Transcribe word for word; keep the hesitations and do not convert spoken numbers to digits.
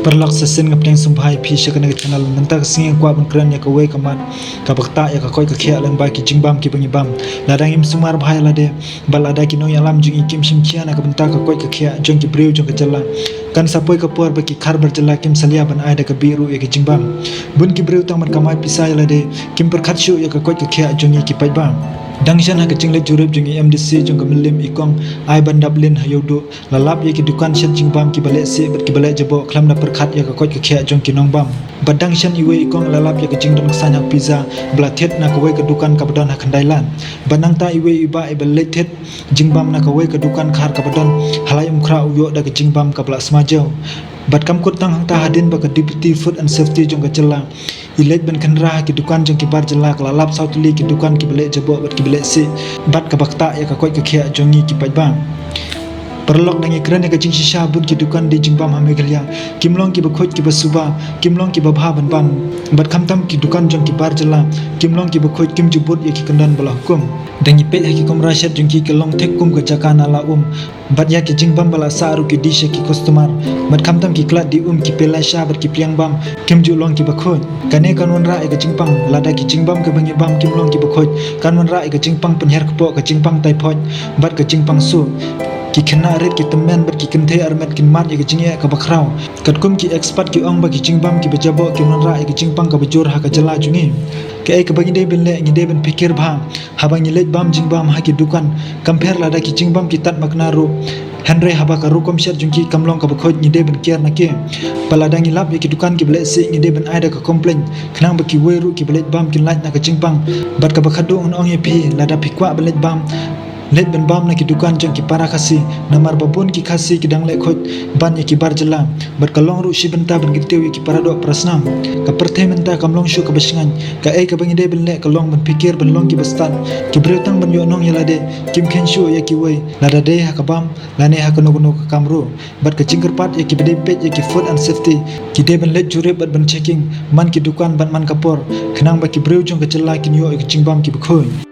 Paralok, sa shisien nga pdiang sngewbha ïa phi sha kane ka channel. Mynta ka sngi nga kwah ban kren ïa kawei ka mat kaba ktah ïa ka koit ka khiah lyngba ki jingbam kiba ngi bam. Lada ngim sumar bha ïa lade bad lada ki nongïalam jong ngi kim shim khia na ka bynta ka koit ka khiah jong ki briew jong ka jylla, kan sa poi ka por ba ki khar bar jylla kim salia ban ai da ka bih ruh ïa ki jingbam. Bun ki briew tang ban kamai pisa ïa lade, kim pyrkhat shuh ïa ka koit ka khiah jong ngi ki paidbah. Dang shen ha ka jingleit jurip jong i M D C jong ka Mylliem, i Kong Aibandaplin Hayawduh, la lap ïa ki dukan shet jingbam kiba leh sih bad kiba leh jaboh khlem da pyrkhat ïa ka koit ka khiah jong ki nongbam. Bad dang shen iwei i kong la lap ïa ka jingdon ksain ha pizza ba la thied na kawei ka dukan kaba don ha Khyndailad. Bad nangta iwei i bah iba leit thied jingbam na kawei ka dukan khar kaba don ha Laitumkhrah u ïoh da ka jingbam kaba la sma jew. Bad kam kut tang hangta, hadien ba ka Deputy Food and Safety jong ka jylla i leit ban kynrah ha ki dukan jong ki bar jylla, ka la lap saw tylli ki dukan kiba leh jaboh bad kiba leh sih, bad kaba ktah ïa ka koit ka khiah jong ngi ki paidbah. Paralok, dang ïakren ïa ka jingshisha, bun ki dukan die jingbam ha Meghalaya kim long kiba khuid kiba suba, kim long kiba bha ban bam. Bad khamtam ki dukan jong ki bar jylla kim long kiba khuid, kim ju bud ïa ki kyndon ba la hukum. Dang ïa peit ha ki kamra shet jong ki, ka long thik kum ka jaka na la um. Bad ïa ki jingbam ba la sah ruh ki die sha ki customer. Bad khamtam ki khlad die um, ki pela sha bad ki pliang bam kim ju long kiba khuid. Kane kan wanrah ïa ka jingpang lada ki jingbam kiba ngi bam kim long kiba khuid. Kan wanrah ïa ka jingpang pynhiar kpoh, ka jingpang typhoid bad ka jingpang suh. Ki khynnah rit, ki tymmen bad ki kynthei armet kin mad ïa ka jingeh kaba khraw. Katkum ki expert ki ong ba ki jingbam kiba jaboh kin wanrah ïa ka jingpang kaba jur ha ka jylla jong ngi. Kaei kaba ngi dei ban leh, ngi dei ban pyrkhat bha haba ngi leit bam jingbam ha ki dukan. Kam pher lada ki jingbam ki tad makna ruh, hynrei haba ka rukom shet jong ki kam long kaba khuid, ngi dei ban kiar na ki. Bad lada ngi lap ïa ki dukan kiba leh sih, ngi dei ban ai da ka complaint khnang ba kiwei ruh kiba leit bam kin lait na ka jingpang. Bad kaba khadduh ngan ong ïa phi, lada phi kwah ban leit bam, leit ban bam na ki dukan jong ki para Khasi, namar ba bun ki Khasi ki dang leh khuid ban ïa ki bar jylla. Bad ka long ruh shi bynta ban kyntiew ïa ki para doh para snam. Ka pyrthei mynta kam long shuh kaba shngaiñ. Kaei kaba ngi dei ban leh ka long ban pyrkhat ban long kiba stad. Ki briew tang ban ïoh nong ïa lade, kim kheiñ shuh ïa kiwei, lada dei ha ka bam lane ha kano kano ka kam ruh. Bad ka jingkyrpad ïa kiba dei peit ïa ki food and safety, ki dei ban leit jurip bad ban checking man ki dukan bad man ka por, khnang ba ki briew jong ka jylla kin ïoh ïa ki jingbam kiba khuid.